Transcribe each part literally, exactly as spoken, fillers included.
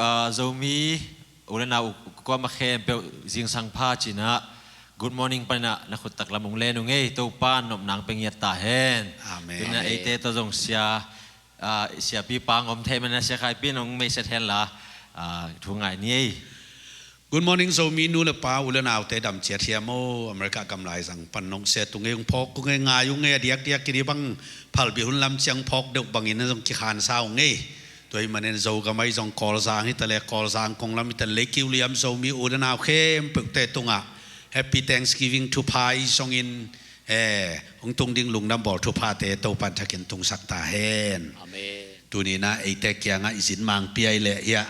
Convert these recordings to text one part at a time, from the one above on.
Ah, Zomi u le nau kuamah khempeuh zingsang pha cinah good morning paninah na khut taklam ung len ung ei. Topa nopnang pia ngiat ta hen. Amen. Tuinah eite tawh zong sia, ah, siapi pa ngom thei manah sia Khaipi in hong meiset henla, ah, thu ngai ni ei. Good morning Zomi nu le pa, u le naute dam ciat hiam aw? America gam laizang pan nong sia tung ei, hong phawk ung ei, ngai ung ei, a diakdiak kini bang phalbi hun lam ciang phawk deuh bangin zong kikhansa ung ei. Tua hi manin Zogam ahi zong Kawlzang hi ta le, Kawlzang konglam hi ta le, Leikiu liam Zomi u le nau khempeuhte tungah Happy Thanksgiving thupha i songin, eh, hong tung ding lungdam bawl thuphate Topan thakin tungsak ta hen. Amen. Tuninah eite kiangah i zin mangpi ahi leh hiah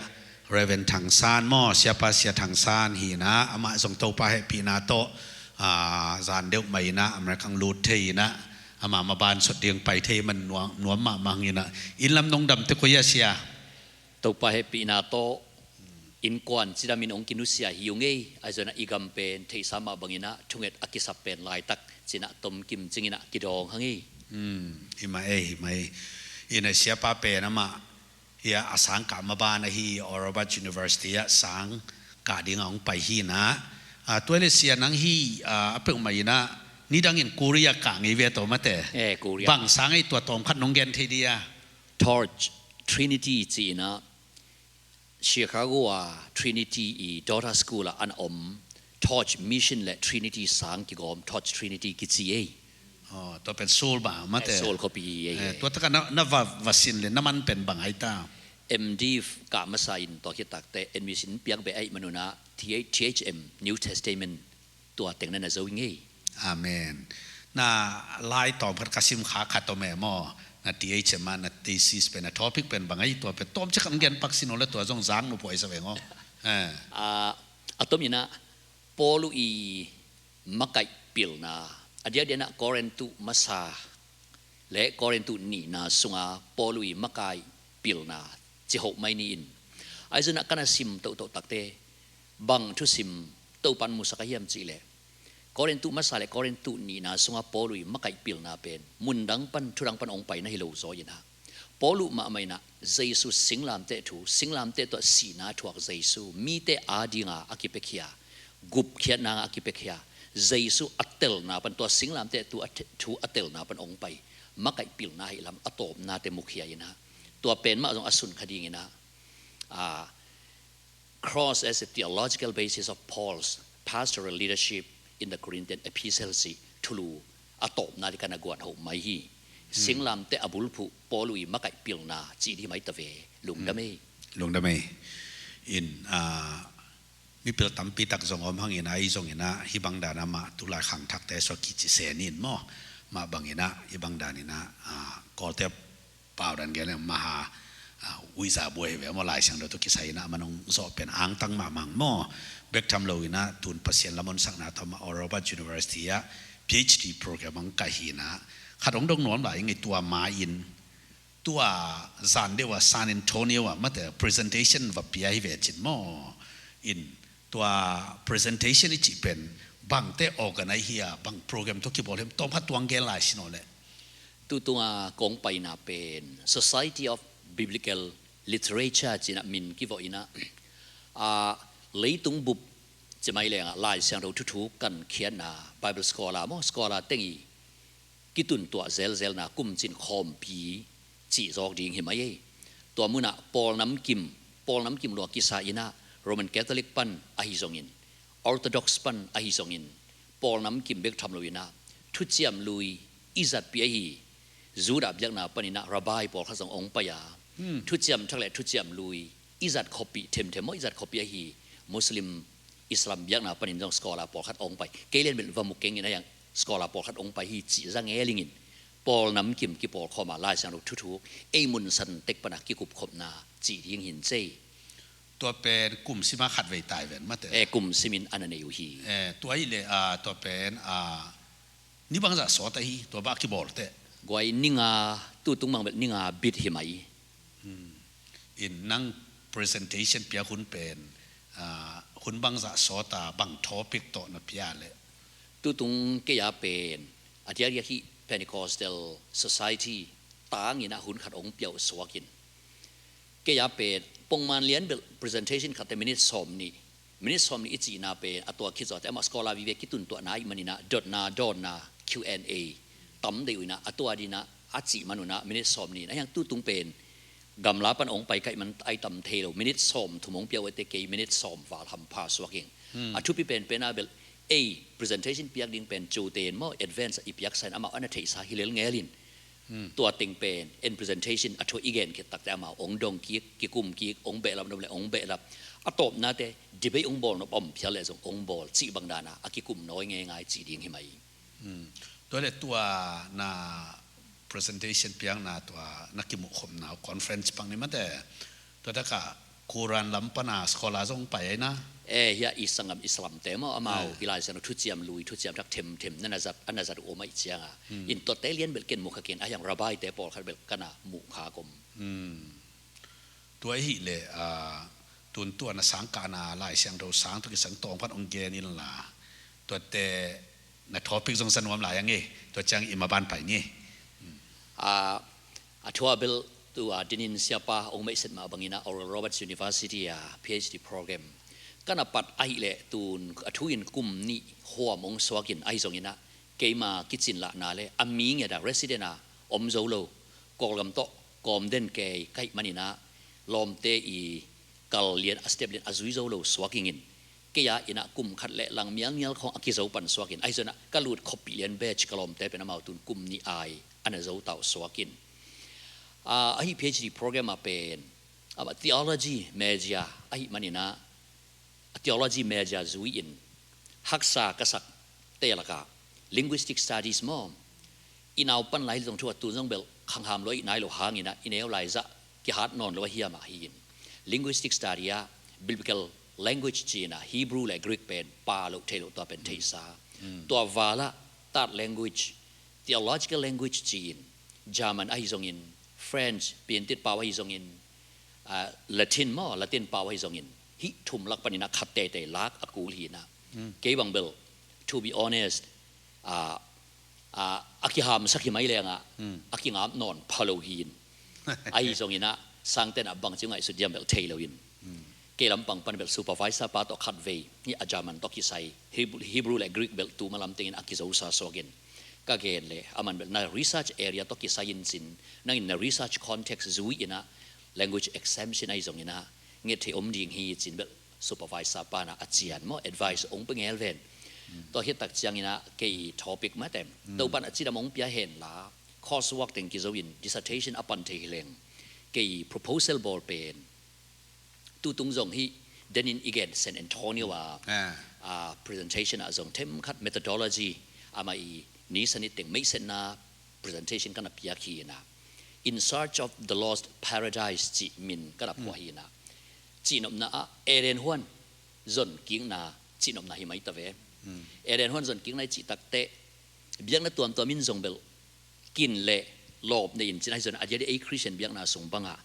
Reverend Thang San maw, Siapa Sia Thang San hinah, amah zong Topa hehpihna tawh, ah, zan deuh mah inah America lut thei inah, ama maban sot ding pai thei man nuam, nuam mahmah hinah. Inn lam nong dam te koi a sia? Topa hehpihna tawh innkuan cidamin hong kinusia hi ung ei. Ahi zonah i gam pen theihsa mah banginah thunget a kisap pen laitak cinah tomkim cinginah kidawng hang ei. Hmm, hi mah ei, hi mah ei. Inah siapa pen amah hiah a sang kah maban ahi, Oral Roberts University ah sang kah dingah hong pai hinah. Ah, tua le sia nang hi, ah, a peuhmah inah nidangin Korea kah ngei ve tawh mate. Eh, Korea. Bang sang ei tua tawmkhat nong gen thei dia? Torch Trinity ci-inah Chicago a Trinity i daughter school ah an om. Torch Mission le Trinity sang kigawm, Torch Trinity kici ei. Oh, tua pen Seoul bang mate. Eh, Seoul khuapi hi ei. Eh, tua takah na, na va, va sin le na man pen bang ahi ta? M.Div kah masa in tua khit takteh admission piak beh ahih manunah T H, T H M, New Testament tua teng na na zo ing ei. Amen. Na lai tawmkhat ka sim kha khat om e maw? Na T H M ah na thesis pen, na topic pen bang ahi? Tua pen tawmcik khat gen pak sin aw le tua zong zang nupuai sa veng aw. Eh. Ah, a tominah Paulu i makaih pilna, a diakdiaknah Korintu masa le Korintu nihna sunga Paulu i makaih pilna ci hoh mai ni in. Ahi zonah ka na sim tohtoh takte bang thusim Topan musak a hiam cihleh, Korintu masa le Korintu nihna sunga Paulu i makaih pilna pen mundang pan thudang pan hong paina hi lo zaw inah, Paulu mahmah inah Jesu singlamteh thu, singlamteh tawh sihna thuak Jesu, mite adinga a kipiakhia, gupkhiatna a kipiakhia, Jesu a telna pan, tua singlamteh thu a te-, thu a telna pan hong pai makaih pilna hi lam a tawpnate mukhia inah, tua pen mah zong a sun kha dinginah, ah, cross as a theological basis of Paul's pastoral leadership in the Corinthian epistle cih thulu a tawpna ding ka na guan hoh mai hi. Hmm. Singlamteh a bulphuh Paulu i makaih pilna cih ding hi mai ta ve. Lungdam ei. Hmm. Lungdam ei. In, ah, mipil tampi tak zong om hangin, ahi zonginah hih bang dan amah tulai khangthakte sua kici se ni in maw? Mah banginah hih bang daninah, ah, Kawlte paudan gen leng maha, ah, uiza buai hi ve maw, Lai Siangtho tawh kisai inah a man hong zawh pen angtang mahmah maw. Bek tham lo inah tun Pasian lam honsakna tawh amah Oral Roberts University ah P H D program hong kai hinah, khat hong dong nuam lai ing ei. Tua ma-in tua zan deuh ah San Antonio ah mate presentation va pia hi ve cin maw. In tua presentation i cih pen bangte organize hi a, bang program tawh kibawl hiam, tawmkhat tuang gen lai sin aw leh. Tutunga kong paina pen Society of Biblical Literature cinah min kivawh inah, ah, leitung bup ci mai lengah Lai Siangtho thuthuk kan khiatna Bible scholar maw, scholar teng i kituntuah zelzelna kumcin khawmpi cih zawk ding hi mai ei. Tua munah Paul namkim, Paul namkim lua kisa inah Roman Catholic pan ahi zongin, Orthodox pan ahi zongin, Paul namkim bek tham lo inah thuciam lui i zatpih ahi Judah biakna paninah rabbi pawlkhat zong hong pai a, hmm, thuciam thak le thuciam lui i zat khuapih themthem maw, i zat khuapih ahi Muslim, Islam biakna panin zong scholar pawlkhat hong pai. Kei lian bel va mu keng in a yang scholar pawlkhat hong pai hi cih za ngelingin Paul namkim kipawlkhawm a Lai Siangtho thuthuk ei mun san tek pana kikupkhopna cih ding hin cei. Tua pen kum sima khat vei tai ven mate. Eh, kum simin a na nei uh hi. Eh, tua hi le, ah, tua pen, ah, ni bangzah sawt ahi, tua bah kibawlte? Guai ninga, tutung mang bel ninga bit hi mai. Hmm. In nang presentation piak hun pen, ah, hun bangzah sawta bang topic tawh na pia le? Tutung kei a pen a diakdiak hi Pentecostal Society tangin a hun khat hong piauh suakin, kei a pen Pongman lian belh presentation khatte minute sawm nih, minute sawm nih i cihna pen a tua khit zawh teh amah scholar vive kituntuahna ahih maninah dotna dawnna Q and A tam deih uh inah a tua dinah a cih man unah minute sawm nih in a hiang tutung pen gamla pan ong pai kaih man ai tam thei lo, minute sawm thum ong pia uh ate kei minute sawm val hampha suak ing. A thupi penpen a belh ei presentation piak ding pen coten maw advance i piaksa in amah ana theihsa hi lel ngel in. Tua teng pen en presentation a thu i gen khit takte amau ong dong kik, kikum kik, ong behlap nop le ong behlap, a tawpnate debate ong bawl nop om phial le zong ong bawl cih bang dana a kikum nawi ngeingai cih ding hi mai. Tua le tua na presentation piakna tua na kimuhkhopna conference pang ni mate. Tua taka Quran lam pana scholar zong pai aina. E, hia i sanggam Islamte maw amau i Lai Siangtho thuciam lui thuciam thak themthem na na zat a na zat uh om a i cianga. In tuate lian belh ken mukha ken a hiang rabbi te pawlkhat belh kana muhkha kom. Tua i hih le tun tua na sangkahna Lai Siangtho sang tua kisang tawng pan ong gen in la. Tuate na topic zong sa nuam lai ang e. Tua ciang i maban pai ni. A thua belh tua dinin siapa ong meihset mah bangina Oral Roberts University a PhD program kana pat ahih leh tun a thu in kum nih huam ong suakin ahi zonginah keima kicin lahna le a mi ngeta resident a om zo lo Kawlgam tawh kawmden kei kaih maninah lawmte i kal lian a step lian a zui zo lo suak ingin kei a inah kum khat le lang mialmial khawng a kizo pan suakin ahi zonah ka lut khawppih lian batch ka lawmte pen amau tun kum nih ai a na zo tau suakin. Ahi PhD program a pen amah theology major ahih maninah a theology major zui in haksa ka sak te laka linguistic studies maw i nau pan lai zong thu a tun zong belh khangham lo i nai lo hanginah i neu lai zah kihat nawn lo a hiamah hi in linguistic study ah biblical language cina Hebrew le Greek pen pa lo thei lo tua pen theihsa tua valah third language theological language ci-in German ahi zongin French piantit pau ahi zongin Latin maw Latin pau ahi zongin hih thum lak paninah khat teitei lak a kul hinah kei bang belh to be honest a kihamsak hi mai lengah a kingap nawn pha lo hin ahi zonginah sangtenah bangci ngaihsut diam belh thei loin kei lampang pan belh supervisor pa tawh khat vei hi a German tawh kisai Hebrew le Greek belh tuma lamtengin a kizosa suakin ka gen le aman belh na research area tawh kisai in cin nangin na research context zui inah language exemption ahi zonginah nget thei om ding hi cin belh supervisor pana a cian maw advice ong pe ngel ven. Tua khit tak cianginah kei topic matem Topan a cidam ong pia hen la course work teng kizo in dissertation a pan thei hi leng kei proposal bawl pen tutung zong hi denin i gen San Antonio a presentation ah zong themkhat methodology amah i ni sanit teng meihsetna presentation kana piak hinah In Search of the Lost Paradise cih min kana phuah hinah cihnopna ah Eden huan zonkikna cihnopna hi mai ta ve. Eden huan zonkikna i cih takteh biakna tuamtuam in zong belh kin le lawp nei in cin ahi zon a dia di ei Christian biakna sung bangah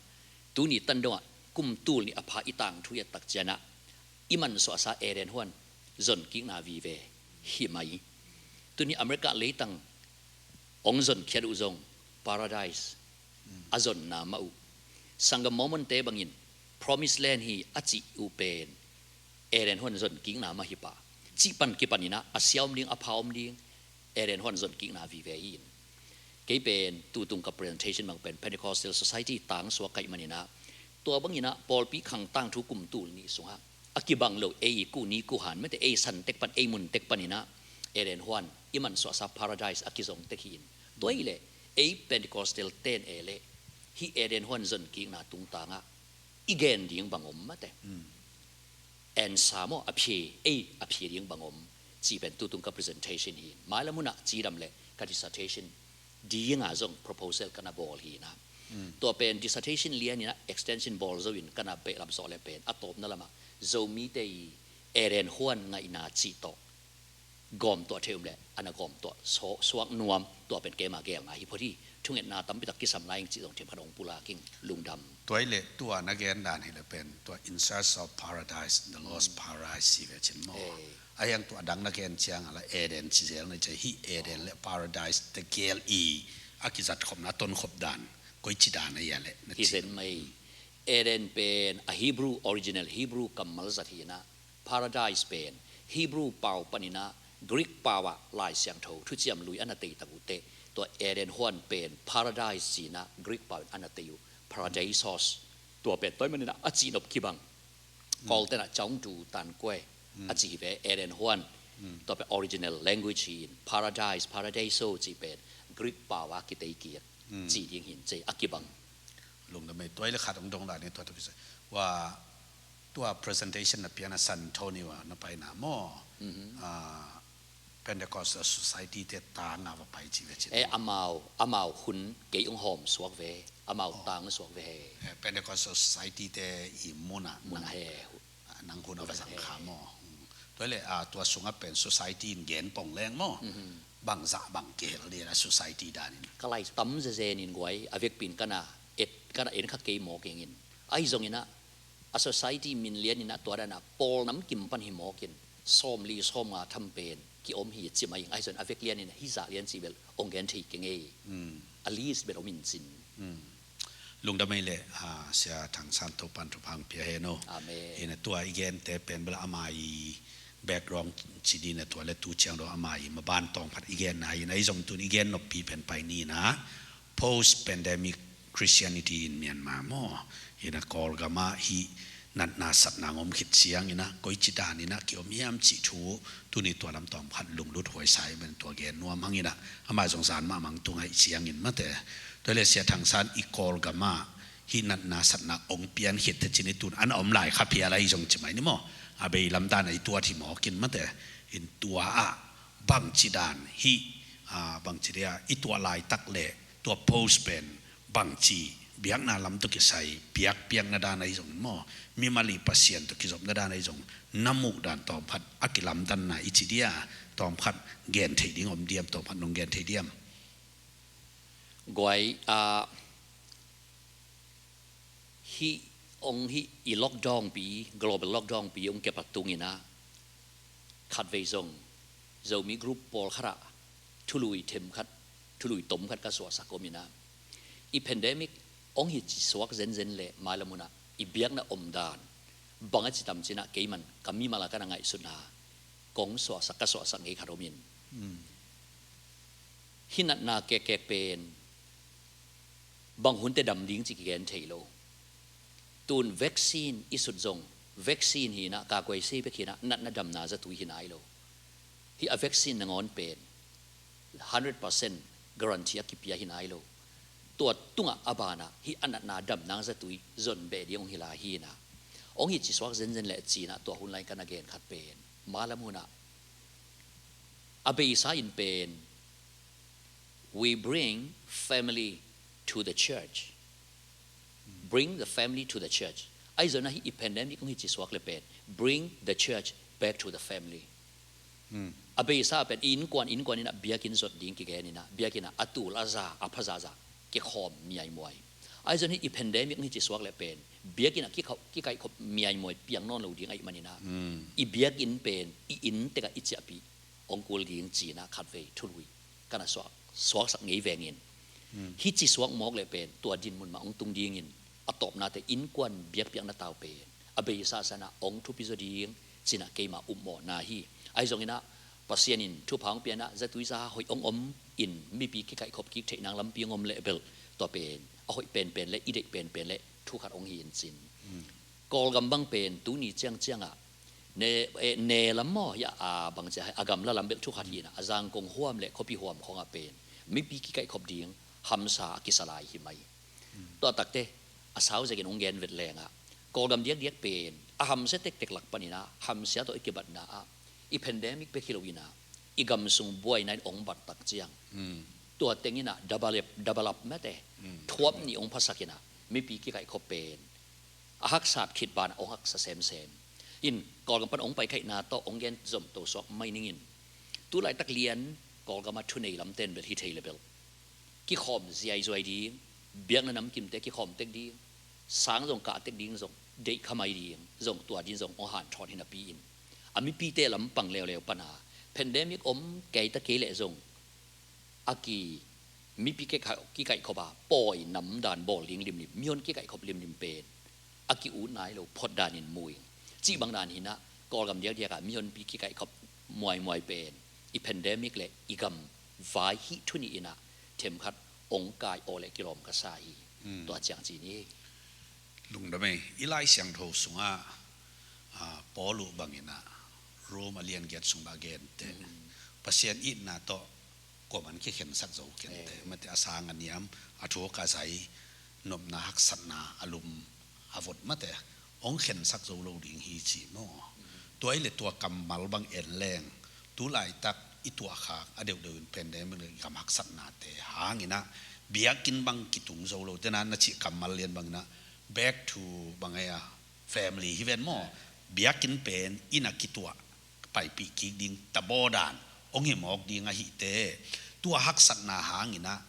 tuni tan dongah kum tul nih a pha i tangthu i a tak cianah i mansuahsa Eden huan zonkikna vive hi mai. Tuni America leitang ong zonkhiat uh zong paradise a zonna mah uh. Sanggam Mormon te bangin promised land hi a cih uh pen Eden huan zonkikna mah hi pah. Cih pan kipaninah a sia om ding a pha om ding Eden huan zonkikna vive hi in kei pen tutung ka presentation bang pen Pentecostal Society tangsuak kaih maninah tua banginah pawlpi khang tangthu kum tul nih sungah a kibang lo ei kuhni kuhan mete ei santek pan ei muntek paninah Eden huan i mansuahsa paradise a kizongtek hi in tua hi leh ei Pentecostal ten e leh hi Eden huan zonkikna tungtangah i gen ding bang om mate. Answer maw a phia ei a phia ding bang om cih pen tutung ka presentation hi in mailam hunah cidam le ka dissertation dinga zong proposal kana bawl hinah tua pen dissertation lianinah extension bawl zo in kana behlap zawh le pen a tawpna lamah Zomite i Eden huan ngaihna cih tawh gawmtuah thei um le ana gawmtuah suak nuam tua pen keima gelna hi phot hi. Thungetna tampitak kisam lai ing cih zong themkhat ong pulak ing lungdam. Tua hi le tua na gen dan hi le pen tua In Search of Paradise, The Lost Paradise hi ve cin maw? A hiang tua dang na gen ciang a la Eden ci zel na ci hi Eden le Paradise te gel i a kizat khopna a tonkhop dan koici dan a hi a le na ci zen mai. Eden pen a Hebrew, original Hebrew kammal zat hi inah, paradise pen Hebrew pau paninah Greek pau ah Lai Siangtho thuciam lui a na teitak uh teh, tua Eden huan pen paradise cinah Greek pau in a na tei uh, paradisos. Tua pen tua ahih maninah a cihnop kibang. Kawltenah caungtu tankue a ci hi ve, Eden huan. Tua pen original language hi in, paradise, paradiso cih pen Greek pau a kitei kik cih ding hi in, cih a kibang. Lungdam ei. Tua i le khat hong dong dan i tua tua kisai. Ua, tua presentation na piana San Antonio a na paina maw? Ah, Pentecostal Society te ta nga va pai ci ve ci. Eh, amau, amau hun kei hong hawm suak ve, amau tang suak ve he. Eh, Pentecostal Society te i muna nang he. Nang hun a va zang kha maw? Tua le, ah, tua sungah pen society in gen pong leng maw? Bangzah bang kihel ding a society danin. Ka lai tam zezen in guai, a vekpin kana et, kana en kha kei maw kengin. Ahi zonginah a society min lianinah tua danah pawl nam kim pan hi mawkin, sawmli sawmnga tham pen kiom hi ci mai ing. Ahi zon a vek lianinah hi zah lian cih bel hong gen thei keng ei. A list bel om in cin. Lungdam ei le, ah, Sia Thang San Topan thupha hong pia hen aw. Amen. Ina tua i gente pen bel ama i background ci dina tua le tu ciang dong ama i maban tawng khat i genna ina i zong tun i gen noppi pen pai nina post pandemic Christianity in Myanmar maw? Ina Kawlgam ah hih natna satna ngom khit ciang ina koici dan ina kiom hiam cih thu tuni tua lam tawm khat lunglut huai sa i ben tua gen nuam hang ina ama zong zan mahmah tung ahi ciangin mate. Tua le Sia Thang San i Kawlgam ah hih natna satna ong pian khit te cin i tun an om lai kha phial ahi zong ci mai ni maw? A bei lam dan a i tuat hi mawkin mate. In tua ah bangci dan hih, ah, bangci dia i tuah laitak le tua post pen bangci biakna lam tawh kisai biakpiakna dan ahi zong maw? Mimal i Pasian tawh kizopna dan ahi zong na muh dan tawm khat a kilamdanna i ci dia tawm khat gen thei ding om diam, tawm khat nong gen thei diam? Guai, ah, hih ong hih i lockdown pi, global lockdown pi ong kepat tunginah khatvei zong Zomi group pawl khatah thului them khat, thului tom khat ka suahsak om inah i pandemic ong hi ci suak zenzen le mailam hunah i biakna om dan bang a ci tam cinah keiman ka mimal a kana ngaihsutna kong suahsak, ka suahsak ngei khat om in. Hih natna kekkek pen bang hunte dam ding ci kigen thei lo. Tun vaccine i sut zong vaccine hinah, kakuai sei bek hinah, natna damna zatui hi nai lo. Hih a vaccine nangawn pen hundred percent guarantee a kipia hi nai lo. Tua tungah a banah hih a natna damna zatui zon beh ding hong hi lai hinah. Hong hi ci suak zenzen leh cinah tua hun lai kana gen khat pen malam hunah a beisa in pen we bring family to the church. Bring the family to the church. Ahi zongin ah hih i pandemic hong hi ci suak le pen bring the church back to the family. A beisa pen i innkuan, innkuan inah biakinn zot ding kigen inah biakinn ah a tul a za a phazaza kikhawm miaimuai. Ahi zongin hih i pandemic hong hi ci suak le pen biakinn ah kikau-, kikaihkhop miaimuai piang nawn lo ding ahih maninah i biakinn pen i inn tekah i ciahpih hong kul ding cinah khatvei thului kana suak, suaksak ngei vengin. Hih ci suak mawk le pen tua dinmun mah hong tung dingin a tawpnate innkuan biakpiakna tau pen a beisa sanah hong thupi zaw ding cinah keima upmawhna hi. Ahi zonginah Pasian in thupha hong pianah zatui za hoih hong om in mipi kikaihkhop kik theih nang lampi hong om leh belh tua pen a hoih penpen le i deih penpen le thu khat hong hi in cin. Kawlgam bang pen tuni ciangciangah ne, eh, ne lam maw, hiah a bangcia a gamla lam belh thu khat hinah a Zangkong huam le khuapi huam khawngah pen mipi kikaihkhop ding hamsa a kisa lai hi mai. Tua takte a sau zekin hong gen vet lengah Kawlgam diakdiak pen a hamsia tektek lak paninah hamsia tawh i kibatna ah i pandemic bek hi lo inah i gamsung buaina in hong bat tak ciang tua tenginah double up, double up mate thuap nih hong phasak inah mipi kikaihkhop pen a haksat khit banah hong haksa semsem. In Kawlgam pan hong paikhaihna tawh hong gen zomto suak mai ningin tulaitak lian Kawlgam ah thunei lamten belh hi thei le belh kikhawm ziaizuai ding, biakna namkimte kikhawm tek ding, sang zong kah tek ding zong deih kha mai ding zong tua din zong hong hanthawn hi napi in a mipite lampang leuleu pana pandemic om kei ta kei leh zong a ki mipi kikaihkhop a pawi namdan bawl ding limlim, mihon kikaihkhop limlim pen a ki-ut nai lo phot danin mu ing. Cih bang dan hinah Kawlgam diakdiakah mihonpi kikaihkhop muaimuai pen i pandemic le i gam vai hih thu nih inah themkhat ong kai aw le kilawm ka sa hi. Tua ciang ci ni. Lungdam ei. I Lai Siangtho sungah Paul uh banginah Rom a lian giat sung bah a gente, Pasian itna tawh kuaman kikhensak zo kente. Mate a sang a niam, a thuk a zai, nopna haksatna a lum a vot mate ong khensak zo lo ding hi ci maw? Tua i le tua kammal bang en leng, tu laitak i tuahkhak a deuhdeuh in pandemic le gam haksatnate hanginah biakinn bang kitung zo lo tena na cih kammal lian banginah back to bang ei a family hi ven maw? Biakinn pen inn a kituah paipih kik ding tabaw dan ong hi mawk ding ahite. Tua haksatna hanginah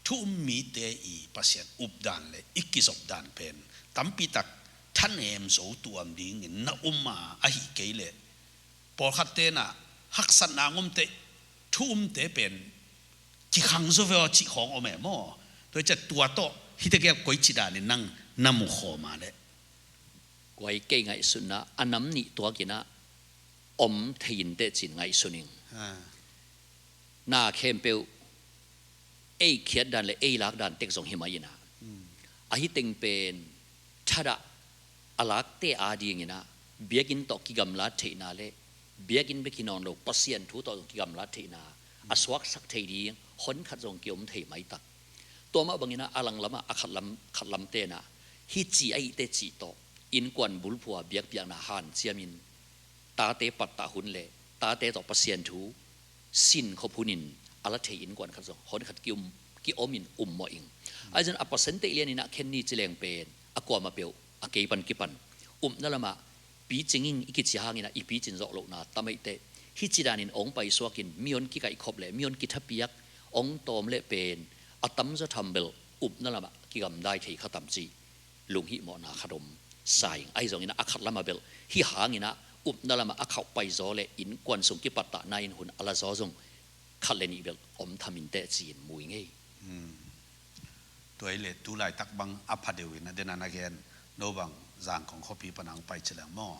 thu um mite i Pasian updan le i kizopdan pen tampitak thanem zo tuam dingin na um a, ahi kei leh pawlkhat tenah haksatna ngomte thu umte pen kikhang zo ve aw cih khawng om e maw? Tua i ciah tua tawh hite gel koici danin nang na mu khawm a leh? Kuai kei ngaihsutna a nam nih tuakinah om thei in teh cin ngaihsun ing. Na khempeuh ei khiat dan le ei lak dan tek zong hi mai inah, ahi teng pen thadah a lakte adinginah biakinn tawh kigamlat theihna le biakinn bek hi nawn lo Pasian thu tawh zong kigamlat theihna a suaksak thei ding honkhat zong kiom thei maitak. Tua mah banginah a langlamah a khatlam, khatlam tenah hih ci a ihte cih tawh innkuan bulphua biakpiakna hanciamin tate pattah hun le tate tawh Pasian thu sin khop hunin a la thei innkuan khat zong honkhat kium, kiomin um mawh ing. Ahi zong a percentage lianinah khen ni ci leng pen a kuamah peuh a kei pan kipan upna lamah picing ing i kici hanginah i picin zawh lohna tam ei teh. Hih ci danin ong paisuakin mihon kikaihkhop le mihon kithapiak ong tawm le pen a tamzaw tham bel upna lamah kigamdai thei kha tam cih lunghihmawhna khat om sa ing. Ahi zonginah a khat lamah bel hih hanginah upna lamah a khauh paizaw le innkuan sung kipattahna in hun a lazaw zong khat le nih bel om tham in teh ci-in mu ing ei. Tua i le tu laitak bang a phadeuh in a dena na gen no bang Zangkong khuapi pana ang pai ci leng maw?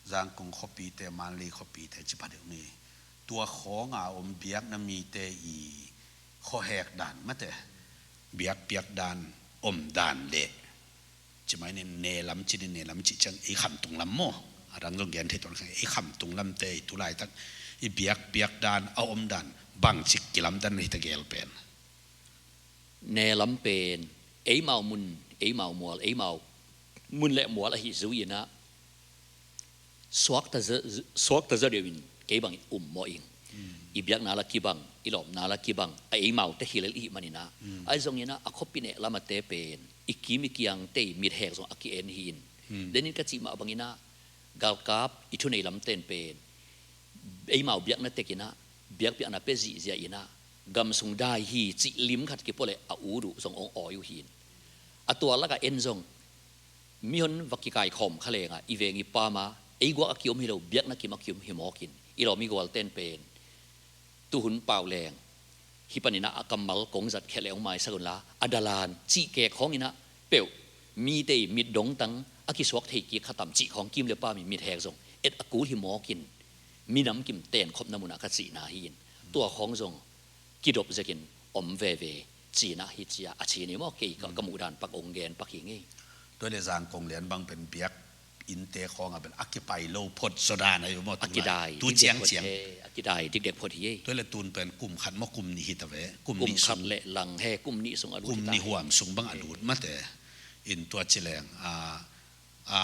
Zangkong khuapite, Manli khuapite ci phadeuh ni. Tua khawnga om biakna mite i khuahek dan mate, biakpiak dan, om dan le cimai nin nelam ci nin nelam cih ciang ei khamtung lam maw? A dang zong gen thei tuan kha ei khamtung lamte i tu laitak i biakpiak dan a om dan bangcik kilamdan hita gel pen? Nelam pen eimau mun, eimau mual, eimau mun le mual ahi zui inah suakta za, suakta za deuhin kei bangin um mawh ing. I biakna la kibang, i lawpna la kibang a eimau te hilel ihi maninah. Ahi zonginah a khuapi neh lamate pen i kim i kiangte i mithek zong a ki-en hi in. Denin ka cih mah banginah galkap i thunei lamten pen eimau biakna tekinah biakpiakna pia zihziah inah gam sung dai hi cih lim khat kipuah le a ut uh zong ong awi uh hi in. A tua lakah en zong mihon va kikaikhawm kha lengah i veng i pam a ei guak a kiom hi lo, biakna kim a kiom hi mawkin i lawm i gualten pen tuhun pau leng hih paninah a kammal kong zat khiat le ong maisak unla a dalan cih kek khawnginah peuh mite i mit dongtang a kisuak thei kik kha tam cih khawng kim le pam i mithek zong et a kul hi mawkin minam kim tenkhopna munah ka cihna hi in. Tua khawng zong kidop zekin om veve cinah hi cia a ci ni maw? Kei ka, ka muh dan pak ong gen pak hi ngei. Tua le Zangkong lian bang pen biak innte khawngah bel a kipai lo phot zaw dan ahi maw? A kidai tu ciang ciang a kidai dikdek phot hi ei. Tua le tun pen kum khat maw kum nih hi ta ve? Kum nih khat le lang he, kum nih sung a lut, kum nih huam sung bang a lut mate. In tua ci leng a, a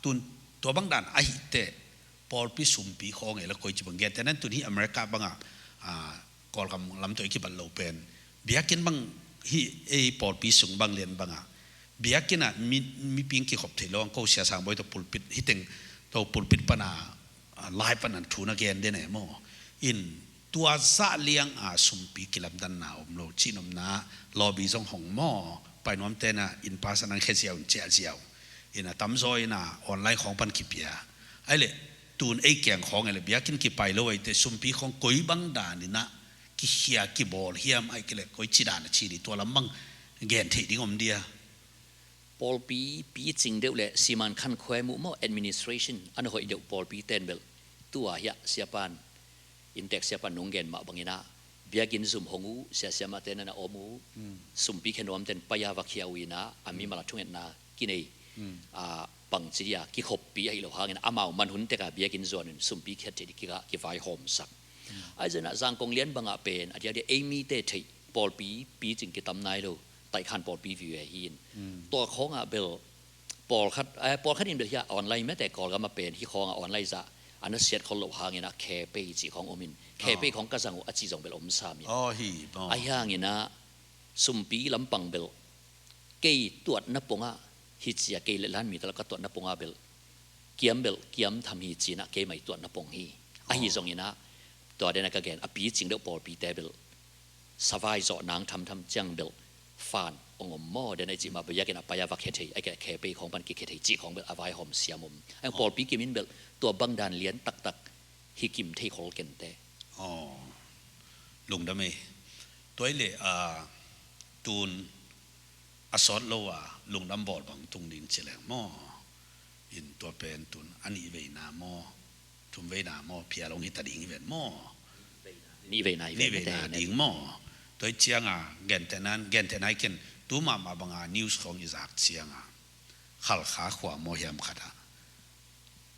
tun tua bang dan ahi teh pawlpi sumpi khawng ei la koi ci bang gen te nan tun hi America bangah a Kawlgam lam tawh i kibat lo pen biakinn bang hi ei pawlpi sung bang lian bangah biakinn ah mi, miping kikhop theih lo ang ko sia sang bawi tawh pulpit hiteng tawh pulpit pana lai pana thu na gen den e maw? In tua zah liang a sumpi kilamdanna om lo cihnopna lawbi zong hong maw? Painuam tena in pasan ang khe ziau in ciah ziau in a tamzaw in a online khawng pan kipia. Aile tun ei kiang khawng aile biakinn kipai lo aite sumpi khawng koi bang dan in a kikhia kibawl hiam aike le koi ci dan a ci di tua lam bang gen theih ding om dia. Pawlpi picing deuh le siman khankhuai muh maw, administration a na hoih deuh pawlpi ten belh, tua hiah siapan, inntek siapan nong gen mah bangin ah, biakinn zum hong uh, sia siamahte na na om uh, sumpi khe nuamten pai-a va khia uh in ah, a mimal a thungetna kinei, a, bangci dia kikhoppi ahi lo hangin ah, amau man hun tek a biakinn zuan un sumpi khiat theih ding kikah kivaihawmsak. Ahi zongin ah Zangkong lian bangah pen a diakdiak ei mite theih pawlpi picing kitam nai lo, Taikhan pawlpi vive hi in. Tua khawngah belh pawlkhat, eh, pawlkhat in belh hiah online mete Kawlgam a pen hih khawngah online zah a na siat khol lo hangin ah Khepei cih khawng om in, Khepei khawng ka zang uh a cih zong belh om sam in. Ahi hangin ah sumpi lampang belh kei tuatna pongah hi ci a, kei le lan mi tala ka tuatna pongah belh kiam belh kiam tham hi ci in ah keimah i tuatna pong hi. Ahi zongin ah tua den a ka gen a picing deuh pawlpite belh savai zawh nang thamtham ciang belh fan ong om maw, den a i cih mah biakinn a pai-a va khia thei, a Khepei khawng pan kikhia thei cih khawng belh a vaihawm siam om. Ahi pawlpi kimin belh tua bang dan lian taktak hi kim thei khol kente. Aw, lungdam ei. Tua i le, a, tun a sawt lo a lungdam bawl bang tung ding ci leng maw? In tua pen tun a nih veina maw, thum veina maw, phial hong hi ta ding hi ven maw? Nih veina hi ven, nih veina ding maw? Tua i cianga gentehna, gentehna i ken tu mahmah banga news khawng i zak cianga Khalkha khua maw hiam khat ah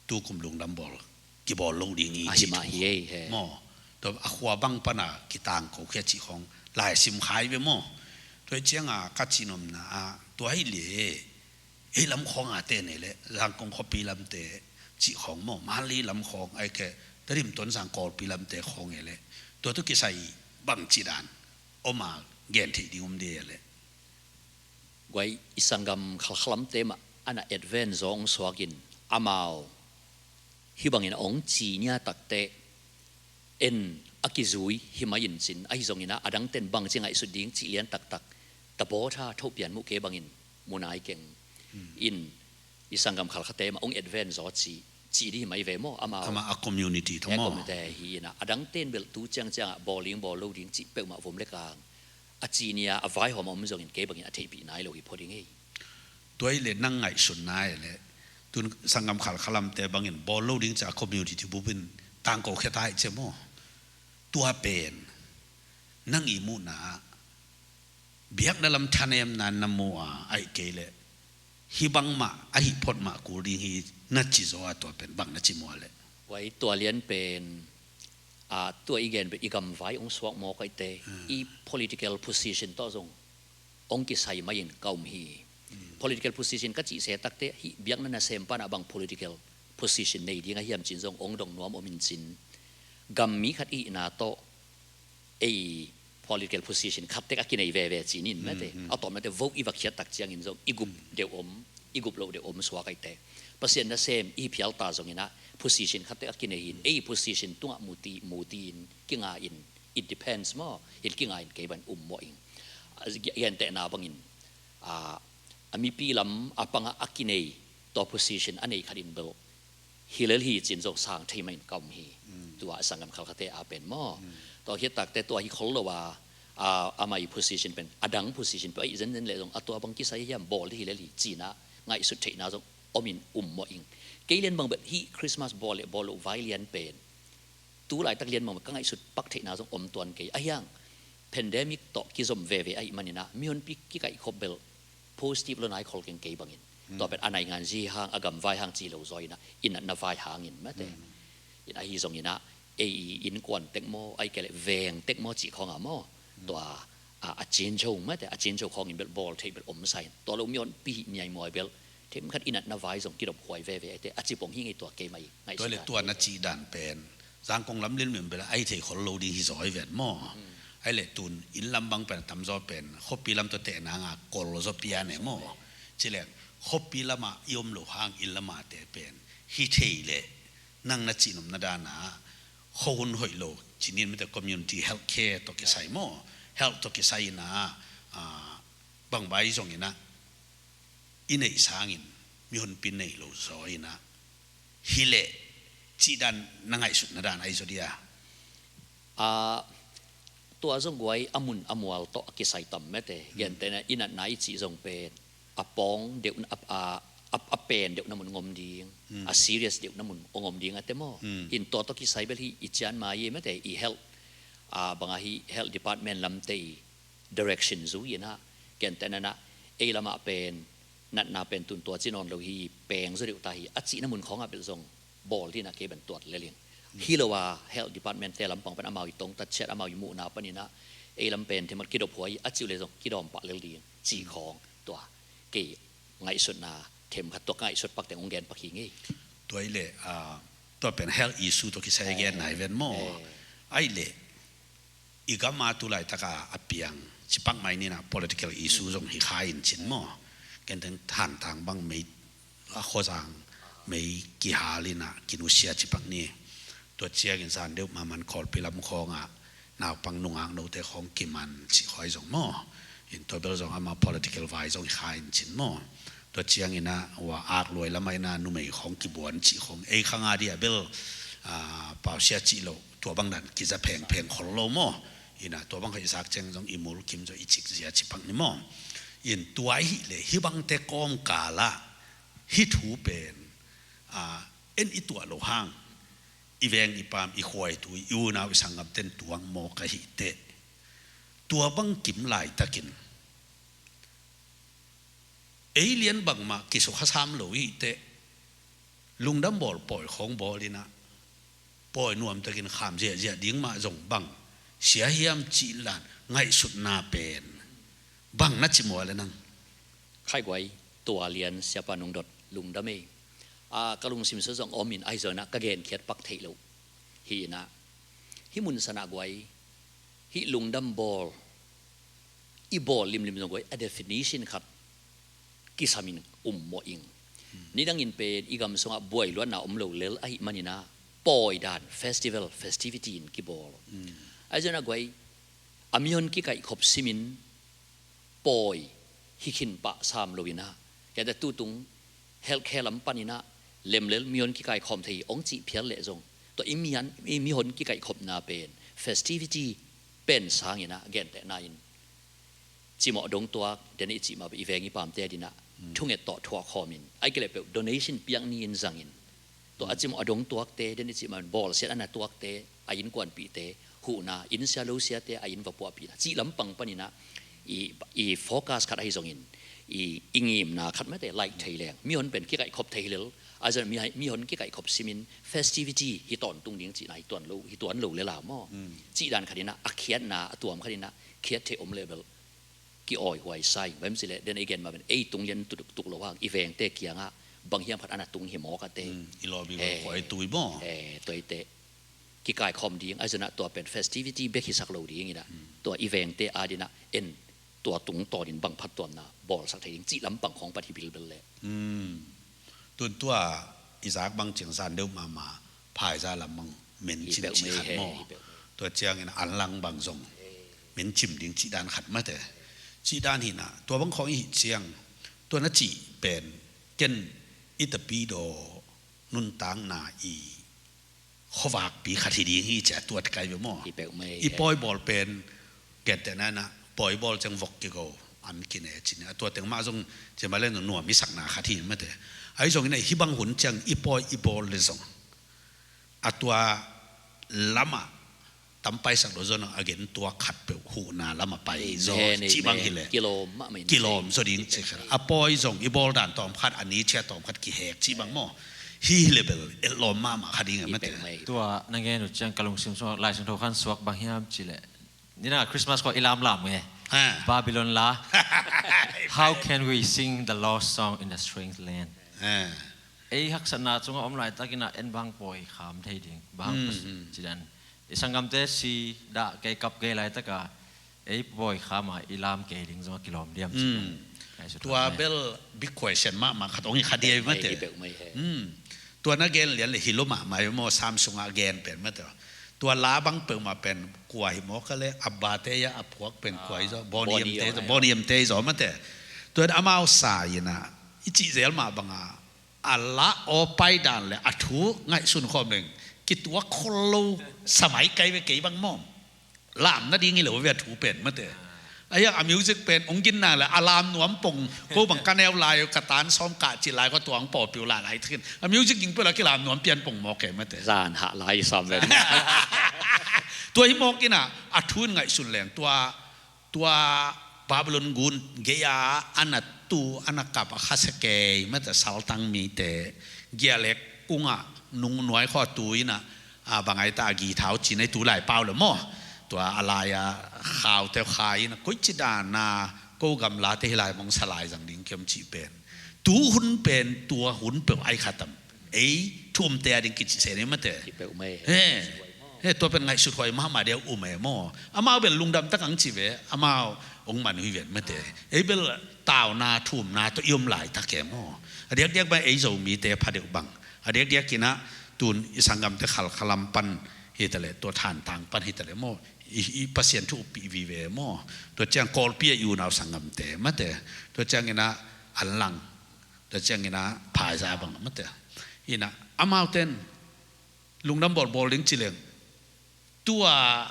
tukum lungdam bawl kibawl lo ding hi ci mah hi ei he maw? Tua a khua bang pana kitangko khia cih khawng lai sim khai ve maw? Tua i cianga ka cinomna ah tua hi le ei lam khawng a te nei le Zangkong khuapi lamte cih khawng maw, Manli lam khawng, aike Tedim, Tonzang, Kawlpi lamte khawng e le tua tu kisai bangci dan om a gen theih ding om dih e le? Guai, i sanggam Khalkha lamte mah a na advance zaw hong suak in amau hih bangin a hong ci nia takte en a kizui hi mai in cin, ahi zongin ah a dangten bangci ngaihsut ding cih lian taktak tabaw tha thopian muh kei bangin mu nai keng. In i sanggam Khalkhate mah hong advance zaw ci, ci dih hi mai ve maw? Amau ama a community tho maw? Community hi in ah a dangten belh tu ciangciangah bawl ding bawl lo ding cih peuhmah vom le kang a ci nia a vaihawm a om zongin kei bangin a theihpih nai lo hi phot ing ei. Tua i le nang ngaihsutna i le tun sanggam Khalkha lamte bangin bawl lo ding ca community bupin tangko khia ta hi cia maw? Tua pen nang i muhna ah biakna lam thanemna na mu a, aih kei le hih bangmah ahi phot mah kul ding hi na ci zaw a, tua pen bang na ci mua le? Guai, tua lian pen a, tua i gen pen i gamvai hong suak mawk aihte i political position tawh zong hong kisai mai in ka um hi. Political position ka cih se takte hih biakna nasem panah bang political position nei ding a hiam cin zong hong dong nuam om in cin, gam mi khat i hihna tawh ei political position khat tek a kinei veve cin in mate. A tawpnate vote i va khiat tak ciangin zong i gup deuh om, i gup loh deuh om suak aihte. Pasian nasem i phial ta zongin ah position khat tek a kinei in ei position tungah muti, muti in kinga in, it depends maw, in kinga in kei ban um maw ing. A, gentehna bangin a, a mipi lam a pangah a kinei tua position a nei khat in belh hi lel hi cin zong sang thei mah in ka um hi. Tua a sanggam Khalkhate a pen maw? Tua hi takte tua hi khol lo a, a, amah i position pen a dang position pen aih zenzen le zong a tua bang kisai hiam bawl hi lel hi cin ah ngaihsut theihna zong om in um maw ing. Kei lian bang belh hih Christmas bawl le bawl loh vai lian pen tu laitak lian bang ka ngaihsut pak theihna zong om tuan kei. A hiang pandemic tawh kizom veve ahih manin ah mihonpi kikaihkhop belh positive lo nai khol keng kei bangin. Tua pen a naingan zi hang, a gam vai hang ci lo zaw in ah i natna vai hangin mate. In ahi zongin ah ei i innkuan tek maw, aih kei le veng tek maw cih khawngah maw? Tua a, a cincho mate, a cincho khawngin belh bawl theih belh om sa in, tua lo mihonpi hih niaimuai belh themkhat i natna vai zong kidop huai veve aihte a cipong hi ngei tua keimah i ngaihsut. Tua le tua na cih dan pen Zangkong lam lian mim belh aih thei khol lo ding hi zaw i ven maw? Aih le tun inn lam bang pen a tamzaw pen khuapi lam tua tehna nga kol zaw pian e maw? Ci leng khuapi lamah i om lo hang inn lamate pen hi thei le nang na cihnopna dana khuahun hoih lo cinin mate community health care tawh kisai maw? Health tawh kisai ina, a, bangbai zongina i neih sangin mihonpi nei lo zaw ina hi leh cih dan na ngaihsutna dan ahi zaw dia? A, tua zong guai a mun a mual tawh a kisai tam mate. Gentehna i natna i cih zong pen a pawng deuh, a, a, a, a pen deuhna mun ngom ding, a serious deuhna mun ngom ding a te maw. Hin tua tawh kisai bel hi i cian mai i mate i health, a, banga hi health department lamte i direction zui inah, kente nanah ei lamah pen natna pen tun tua ci nawn lo hi, peng zaw deuh ta hi a cihna mun khawngah bel zong bawl dinah kei ban tuat lel ing. Hi lo a health department te lampang pan amau i tongtat ciat amau i muhna paninah ei lam pen themot kidop huai a cih uh le zong kidawm pah lel ding cih khawng tua kei ngaihsutna themkhat tua ka ngaihsut pak teng hong gen pak hi ngei. Tua i le, ah, tua pen health issue tua kisai gen nai ven maw? Ai le i gam a tu laitaka a piang cipak mai nina political issue zong hi kha in cin maw? Kenteng thantang bang mei a khozang mei kihal ina kinusia cipak ni. Tua ciangin zan deuh maman Kawlpi lam khawngah naupang nungak note khawng kiman cih khawng zong maw? In tua bel zong ama political vai zong hi kha in cin maw? Tua ciangina ua ak luai lamah ina numei khawng kibuan cih khawng ei khanga dia bel, ah, pausia cih lo tua bang dan kiza phengpheng khol lo maw? Ina tua bang kha i zak ciang zong i mulkim zaw i cikzia cipak ni maw? In tua hi le hi bangte kawmkalah hi thu pen, ah, en i tuah lo hang i veng i pam i khuaitu i unau i sanggamten tuang maw ka hi teh. Tua bang kim laitakin ei lian bangmah kisukha sam lo i teh. Lungdam bawl pawi khawng bawl inah pawi nuamtakin kham ziahziah ding mah zong bang sia hiam cih lan ngaihsutna pen bang na ci mual le nang? Khai guai, tua lian siapa nungdot lungdam ei. A, ka lungsim sa zong om in ahi zong inah ka genkhiat pak theih lo hi inah hi mun sanah guai hi lungdam bawl i bawl limlim zong guai a definition khat kisamin um mawh ing. Nidangin pen i gam sungah buai luatna om lo lel ahi maninah pawi dan festival festivity in kibawl. Ahi zong inah guai a mihon kikaihkhop simin pawi hi khin pah sam lo inah kente tutung healthcare lam paninah lemlel mihon kikaikhawm thei hi ong cih phial leh zong tua i mihan i mihon kikaihkhopna pen festivity pen sanginah gentehna in cimawh dong tuak den i cih mah i veng i pamte dinah thunget tawh thuak khawmin ai kile peuh donation piak ni in zangin tua a cimawh a dong tuakte den i cih mah bawlsiat a na tuakte a innkuanpihte huhna innsia losiate a inn va puahpihna cih lampang paninah i, i focus khat ahi zongin i, i ngimna khat mate laih thei leng mihon pen kikaihkhop thei lel a zan mihon kikaihkhop simin festivity hi tawntung ding cihna hi tuan lo hi tuan lo le la maw? Cih dan khatinah a khiatna a tuam khatinah khiat thei om le bel ki-awi huai sa ing. Bang him cih leh den ei gen mah pen ei tung lian tuk tuk lo hang i vengte kiangah bang hiam khat a na tung hi mawk a te. I lawm i khuai tui maw? Tua i te kikaikhawm ding a zana tua pen festivity bek hisak lo ding inah tua i vengte adinah en tua tungtawnin bang phattuamna bawlsak thei ding cih lampang khawng pat hi bilbel leh. Tun tua i zak bang ciang zan deuh mahmah phaiza lam bang men cim cih khat maw? Tua ciangin an lang bang zong men cim ding cih dan khat mate. Cih dan hinah tua bang khawng i hih ciang tua na cih pen ken i tapidaw nuntakna i khuavakpi khat hi ding hi cia tuat kai ve maw? I pawi bawl pen gentehna inah pawi bawl ciang vok kigo an kine cin a tua teng mah zong ciamah le nuam i sakna khat hi mate. Ahi zongin hih bang hun ciang i pawi i bawl le zong a tua lamah tam paisak lo zong a gen tua khat peuh huhna lamah pai zaw cih bang hileh kilawm zaw ding cih khat a pawi zong i bawl dan tawm khat a ni cia tawm khat kihek cih bang maw? Hi hileh bel etlawm mahmah khat ding a mate. Tua na gen uh ciang ka lungsim sungah Lai Siangtho khan suak bang hiam cih leh nina Christmas kua i lamlam nge Babylon la. How can we sing the Lord's song in a strange land? Ei haksatna cungah om laitakinah en bang pawi kham thei ding bang cidan i sanggamte si dah kei kap kei laitaka ei pawi khama i lam kei ding zong a kilawm diam cidan. Tua bel big question mahmah khat ong i kha dia mate. Tua na gen lian le hi lo mahmah maw Sam sungah gen pen mate. Tua la bang peuhmah pen kua hi mawk a le a bate ia a phuak pen kua hi zaw Boney M te zaw mate. Tua amau sa inah i cih zel mah banga a la aw pai dan le a thu ngaihsun khawm leng kituak khol lo samai kai ve kei bang maw? Lam nading hi lo ve a thu pen mate. Ahi a music pen ong ginna le a lam nuam pong, ko bang ka neu lai ka tan sawm kah ci lai ko tuang pawpiu lai lai thin a music ging pela kilam nuam pian pong mawk e mate. Zan hah lai sam ven. Tua hi mawk ina a thu in ngaihsun leng tua, tua Babylon gun gei a ana tu ana kap a khase kei mate saltang mite gialek kunga nung nuai khaw tu ina a bangai ta a gi thau ci nei tu lai pau le maw. Tua a lai a khau teu khai ina koi ci dan na ko gamla te hi lai mong sa lai zang ding kiam ci pen. Tu hun pen tua hun peuh ai khatam. Ei thum te a ding kici se nei mate. Ki peuh mai. He. He tua pen ngaihsut huai mahmah dia um e maw. Amau bel lungdam tak ang ci ve. Amau ong man hui ven mate. Ei bel tauna thumna to i om lai tak e maw. A diakdiak ba ei Zomite pha deuh bang. A diakdiak ina tun i sanggamte khalkhalam pan hitale tua thantang pan hitale maw. I, i Pasian thu uppi vive maw. Tua ciang Kawlpi a i unau sanggamte mate. Tua ciang ina an lang. Tua ciang ina phaiza bang mate. Ina amauten lungdam bawlbawl ding ci leng tua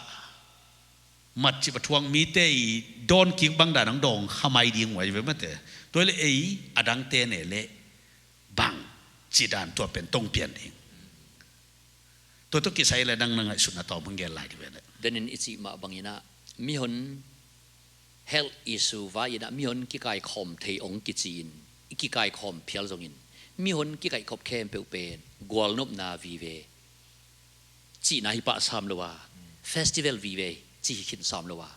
matcip a thuang mite i dawn kik bang dan ang dawng khamai ding uai ve mate. Tua le ei a dangte ne le bang ci dan tua pen tong pian ding. Tua tua kisai le dang na ngaihsutna tawm hong gel lai di ve le. Denin i cih mah bangina mihon health issue vai ina mihon kikaikhawm thei ong kici in i kikaikhawm phial zongin mihon kikaikhop khempeuh pen gualnopna vive cihna hi pah sam lo a festival vive ci hi khin sam lo a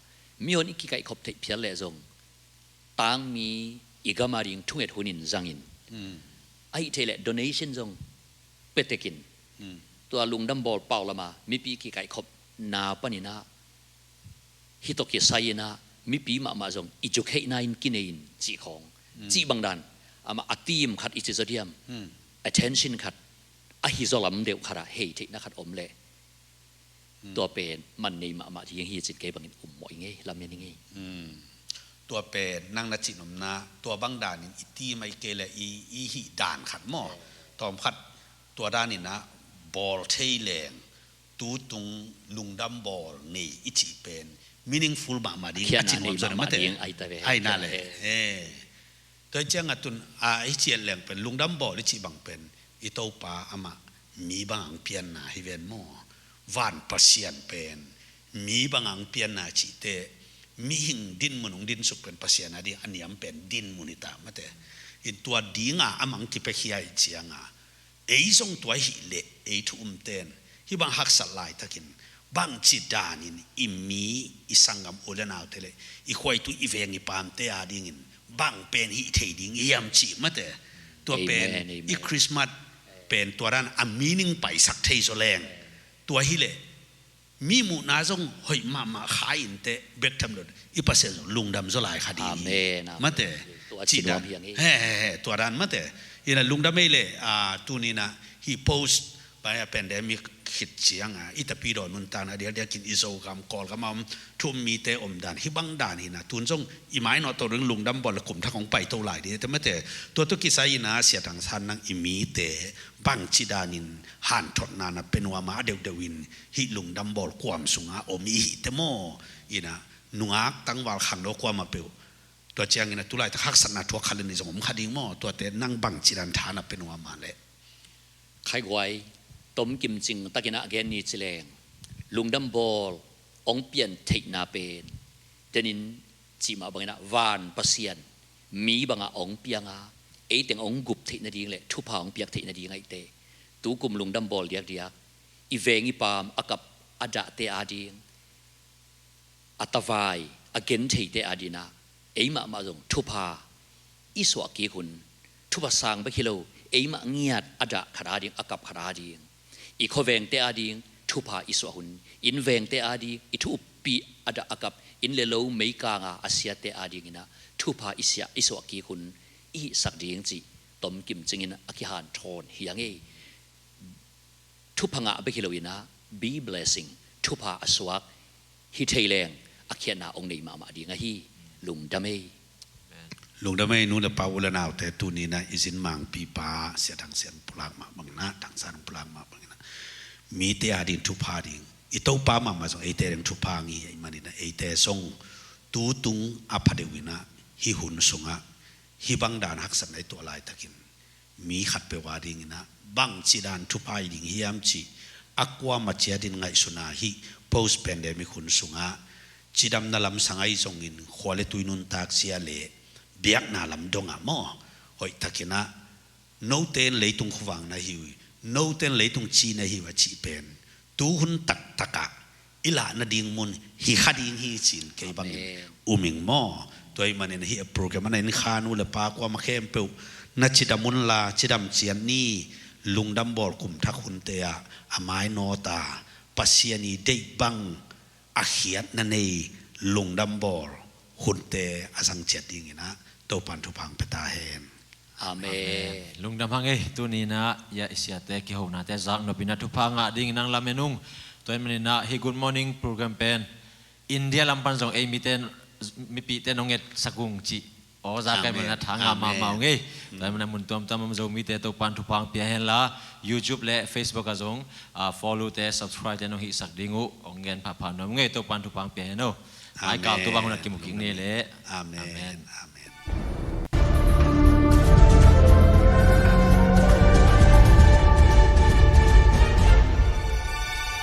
mihon i kikaikhop theih phial leh zong tangmi i gam a ding thunget hunin zangin a hih theih leh donation zong petekin tua lungdam bawl pau lama mipi kikaikhop na panina hih tawh kisai ina mipi mahmah zong i zukheihna in kinei in cih khawng cih bang dan amah a team khat i ci zaw diam attention khat a hi zaw lam deuh khat ah hei theihna khat om leh tua pen man nei mahmah ding hi cin kei bangin um mawh i ngei lamen i ngei. Tua pen nang na cin omna tua bang danin i team a i kei le i, i hih dan khat maw tawm khat tua danin a bawl thei leng tutung lungdam bawl nei i cih pen meaningful mahmah ding a cin om zaw mate. Ai na le. Tua ciang a tun a i ciat leng pen lungdam bawl i cih bang pen i Topa amah mi bang ang pianna hi ven maw. Van Pasian pen mi bang ang pianna cihte mihing dinmun ong dinsuk pen Pasian a ding a niam pen dinmun hi ta mate. In tua dinga amang kipekhia i cianga ei zong tua hih leh ei thu umten hih bang haksat laitakin bangci danin i mi i sanggam u le naute le i khuaitu i veng i pamte a dingin bang pen hih thei ding i hiam cih mate. Tua pen i Christmas pen tua dan a meaning paisak thei zaw leng tua hileh mi muhna zong hoih mahmah kha inteh bek tham lo i Pasian zong lungdam zaw lai kha ding hi. Mate. Tua dan mate. Ina lungdam ei le tunina hih post bai a pandemic khit cianga i tapi dawn nuntakna diakdiakin i Zogam Kawlgam a om thu um mite om dan hih bang dan hina tun zong i mainawh tawh ding lungdam bawl le kum thak hong paito lai ding te mate. Tua tu kisai ina Sia Thang San nang i mite bangci danin hanthotna na pe nuam a deuhdeuh in hih lungdam bawl kuam sunga om i hihte maw? Ina nungak tangval khangno kuamah peuh tua ciangin a tulaitak haksatna thuak khalin i zong om kha ding maw? Tuate nang bangci dan tha na pe nuam a leh. Khaiguai tom kimcing takin a gen ni cileng lungdam bawl ong pian theihna pen tenin cihmah bangin a van Pasian mi bangah ong pianga eiteng ong gup theih nading le thupha ong piak theih nading ahite tukum lungdam bawl diakdiak i veng i paam a kap a dahte ading a tavai a gentheite adinah ei mahmah zong thupha i suah kik hun thupha sang bek hi lo eimah ngiat a dah khat ading a kap khat ading i khuavengte ading thupha i suah hun inn vengte ading i thu uppi a dah a kap inn le lo meikanga a siate adinginah thupha i siah i suah kik hun i hihsak ding cih tom kimcingin a kihanthawn hi a ngei. Thupha ngah bek hi loinah be blessing thupha a suak hi thei leng a khiatna ong nei mahmah ding ahi. Lungdam ei. Lungdam ei nu le pa u le naute tuninah i zin mangpipa Sia Thang Sian pulak mah banginah Thang San pulak mah banginah mite ading thupha ding i Topa mahmah zong eite ding thupha ngi ei maninah eite zong tu tung a pha deuh in ah, hih hun sungah hih bang dan haksatna i tuah laitakin mi khatpeuh a dingin ah bangci dan thupha i ding hiam cih a kuamah ciatin ngaihsun a, hih post pandemic hun sungah cidamna lamsang ahi zongin khua le tui nuntak zia le biakna lam dongah maw, hoihtakin ah note in leitung khuavak na hi uh hi, note in leitung ci na hi uh a cih pen tu hun taktak ah i lah nading mun hi kha ding hi ci-in kei bangin um ing maw. Tua ahih manin hih program a na en kha nu le pa kuamah khempeuh na cidam unla, cidam ciat ni. Lungdam bawl kum thak hunte ah a mainawt a, Pasian i deih bang a khiatna nei lungdam bawl hunte a zang ciat dingin ah Topan thupha hong pia ta hen. Amen. Lungdam hang ei, tuni in ah i siate kihonate zaknop in ah thupha ngah dingin nang lamen ung. Tua ahih manin ah hih Good Morning program pen India lam pan zong ei mite, mipite nong etsak ung cih aw za ka hih manin ah tha ngah mahmah ung ei. Tua ahih manin ah mun tuamtuam a om Zomite Topan thupha hong pia henla, YouTube le Facebook ah zong, ah, follow te, subscribe te nong hihsak ding uh hong gen phapha nuam ung ei. Topan thupha hong pia hen o. Mai kal tu bang hun ah kimu kik ni le. Amen. Amen.